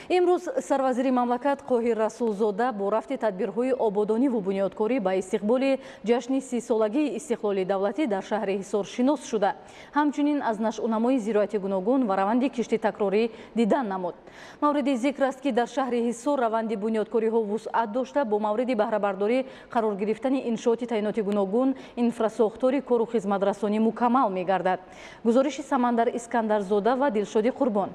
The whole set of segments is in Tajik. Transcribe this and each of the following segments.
Имрӯз сарвазири мамлакат Қоҳир Расулзода бо рафти тадбирҳои ободониву бунёдкорӣ ба истиқболи ҷашни 30-солагии истиқлоли давлатӣ дар шаҳри Ҳисор шинос шуда, ҳамчунин аз нашъунамои зироати гуногун ва раванди кишти такрорӣ дидан намуд. Мавриди зикр аст, ки дар шаҳри Ҳисор раванди бунёдкориҳо вусъат дошта, бо мавриди баҳрабардорӣ қарор гирифтани иншооти таъиноти гуногун, инфрасохтори кору хизматрасонӣ мукаммал мегардад. Гузориши Самандар Искандарзода ва Дилшоди Қурбон.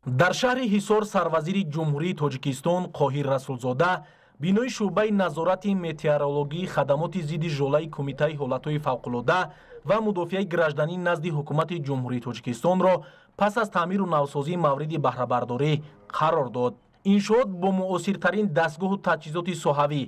Дар шаҳри Ҳисор сарвазири Ҷумҳурии Тоҷикистон Қоҳир Расулзода бинои шӯъбаи назорати метеорологии хадамоти зидди жолаи Кумитаи ҳолатҳои фавқулода ва мудофиаи гражданӣ назди Ҳукумати Ҷумҳурии Тоҷикистонро пас аз таъмиру навсозӣ мавриди баҳрабардорӣ қарор дод. Иншоот бо муосиртарин дастгоҳу таҷҳизоти соҳавӣ,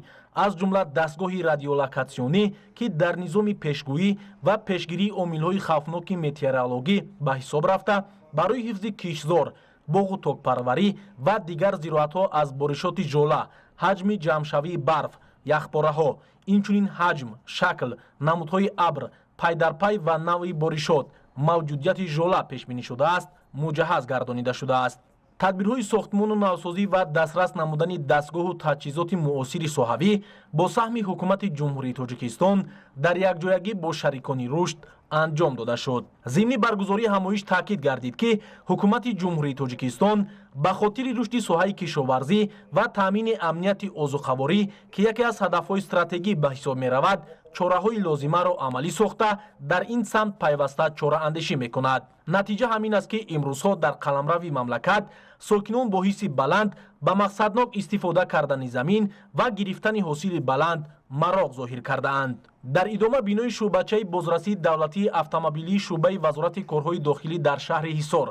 аз ҷумла дастгоҳи радиолокатсионӣ, ки дар низоми пешгӯӣ ва пешгирии омилҳои хавфноки метеорологӣ ба ҳисоб рафта, барои ҳифзи киштзор, боғу токпарварӣ ва дигар зироатҳо аз боришоти жола, ҳаҷми ҷамъшавии барф, яхпораҳо, инчунин ҳаҷм, шакл, намудҳои абр, пайдарпай ва навъи боришот, мавҷудияти жола пешбинӣ шудааст, муҷаҳҳаз гардонида шудааст. Тадбирҳои сохтмону навсозӣ ва дастрас намудани дастгоҳу таҷҳизоти муосири соҳавӣ бо саҳми Ҳукумати Ҷумҳурии Тоҷикистон дар якҷоягӣ бо шарикони рушд анҷом дода шуд. Зимни баргузории ҳамоиш таъкид гардид, ки Ҳукумати Ҷумҳурии Тоҷикистон ба хотири рушди соҳаи кишоварзӣ ва таъмини амнияти озуқаворӣ, ки яке аз ҳадафҳои стратегӣ ба ҳисоб меравад, чораҳои лозимаро амалӣ сохта, дар ин самт пайваста чораандешӣ мекунад. Натиҷа ҳамин аст, ки имрӯзҳо дар қаламрави мамлакат сокинон бо ҳисси баланд ба мақсаднок истифода кардани замин ва гирифтани ҳосили баланд мароқ зоҳир кардаанд. Дар идома бинои шӯъбачаи бозрасии давлатии автомобилии шӯъбаи Вазорати корҳои дохилӣ дар шаҳри Ҳисор,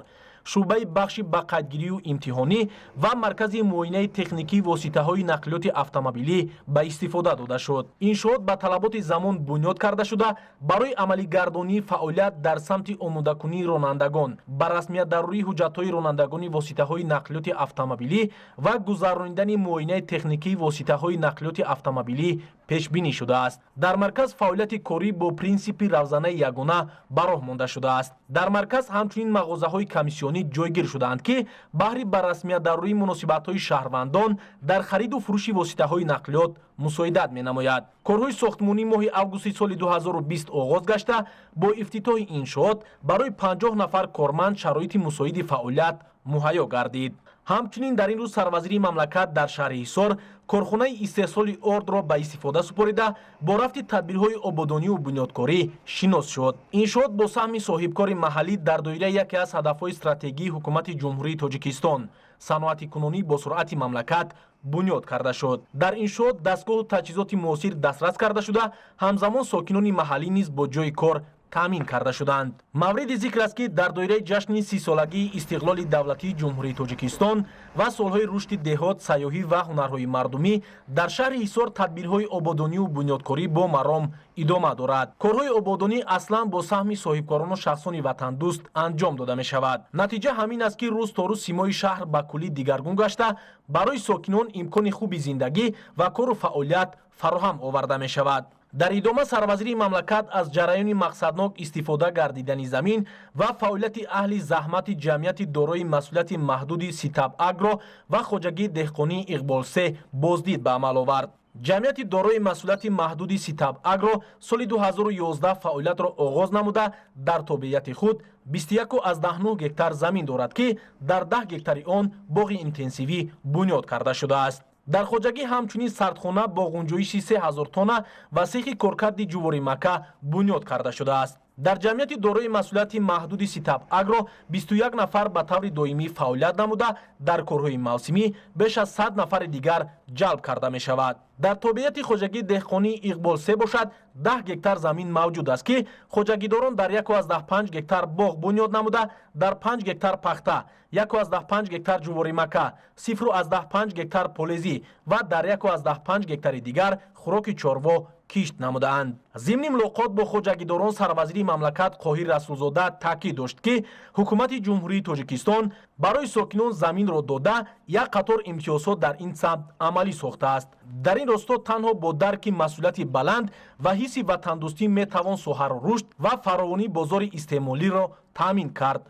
шӯъбаи бахши ба қайдгирию имтиҳонӣ ва маркази муоинаи техникии воситаҳои нақлиёти автомобилӣ ба истифода дода шуд. Иншоот ба талаботи замон бунёд карда шуда, барои амалигардонии фаъолият дар самти омодакунии ронандагон, ба расмият дарурии ҳуҷҷатҳои ронандагони воситаҳои нақлиёти автомобилӣ ва гузаронидани муоинаи техникии воситаҳои нақлиёти автомобилӣ пешбинӣ шудааст. Дар марказ фаъолияти корӣ бо принсипи равзанаи ягона ба роҳ монда шудааст. Дар марказ ҳамчунин мағозаҳои комиссионӣ ҷойгир шудаанд, ки баҳри ба расмият дарурии муносибатҳои шаҳрвандон дар хариду фурӯши воситаҳои нақлиёт мусоидат менамояд. Корҳои сохтмонӣ моҳи августи соли 2020 оғоз гашта, бо ифтитоҳи иншоот барои 50 нафар корманд шароити мусоиди фаъолият муҳайё гардид. Ҳамчунин дар ин рӯз сарвазири мамлакат дар шаҳри Ҳисор корхонаи истеҳсоли ордро ба истифода супорида, бо рафти тадбирҳои ободониву бунёдкорӣ шинос шуд. Иншоот бо саҳми соҳибкори маҳаллӣ дар доираи яке аз ҳадафҳои стратегии Ҳукумати Ҷумҳурии Тоҷикистон, саноати кунунӣ бо суръати мамлакат, бунёд карда шуд. Дар иншоот дастгоҳу таҷҳизоти муосир дастрас карда шуда, ҳамзамон сокинони маҳаллӣ низ бо ҷойи кор таъмин карда шуданд. Мавриди зикр аст, ки дар доираи ҷашни 30-солагии истиқлоли давлатии Ҷумҳурии Тоҷикистон ва солҳои рушди деҳот, сайёҳӣ ва ҳунарҳои мардумӣ дар шаҳри Ҳисор тадбирҳои ободониву бунёдкорӣ бо маром идома дорад. Корҳои ободонӣ аслан бо саҳми соҳибкорону шахсони ватандӯст анҷом дода мешавад. Натиҷа ҳамин аст, ки рӯз то рӯз симои шаҳр ба куллӣ дигаргун гашта, барои сокинон имкони хуби зиндагӣ ва кору фаъолият фароҳам оварда мешавад. Дар идома сарвазири мамлакат аз ҷараёни мақсаднок истифода гардидани замин ва фаъолияти аҳли заҳмати ҷамъияти дорои масъулияти маҳдуди Ситаб Агро ва хоҷагии деҳқонии Иқбол-се боздид ба амал овард. Ҷамъияти дорои масъулияти маҳдуди Ситаб Агро соли 2011 фаъолиятро оғоз намуда, дар тобеияти худ 21,9 гектар замин дорад, ки дар 10 гектари он боғи интенсивӣ бунёд карда шудааст. Дар хоҷагӣ ҳамчунин сардхона бо ғунҷоиши 3000 тонна ва сехи коркарди ҷуворимакка бунёд карда шудааст. Дар ҷамъияти дорои масъулияти маҳдуди Ситаб Агро 21 нафар ба таври доимӣ фаъолият намуда, дар корҳои мавсимӣ беш аз 100 нафари дигар ҷалб карда мешавад. Дар тобеияти хоҷагии деҳқонии Иқбол-се бошад, 10 гектар замин мавҷуд аст, ки хоҷагидорон дар 1,5 гектар боғ бунёд намуда, дар 5 гектар пахта, 1,5 гектар ҷуворимакка, 0,5 гектар полезӣ ва дар 1,5 гектари дигар хӯроки чорво кишт намудаанд. Зимни мулоқот бо хоҷагидорон сарвазири мамлакат Қоҳир Расулзода таъкид дошт, ки Ҳукумати Ҷумҳурии Тоҷикистон барои сокинон заминро дода, як қатор имтиёзҳо дар ин самт амалӣ сохтааст. Дар ин росто танҳо бо дарки масъулияти баланд ва ҳисси ватандӯстӣ метавон соҳаро рушд ва фаровонии бозори истеъмолиро таъмин кард.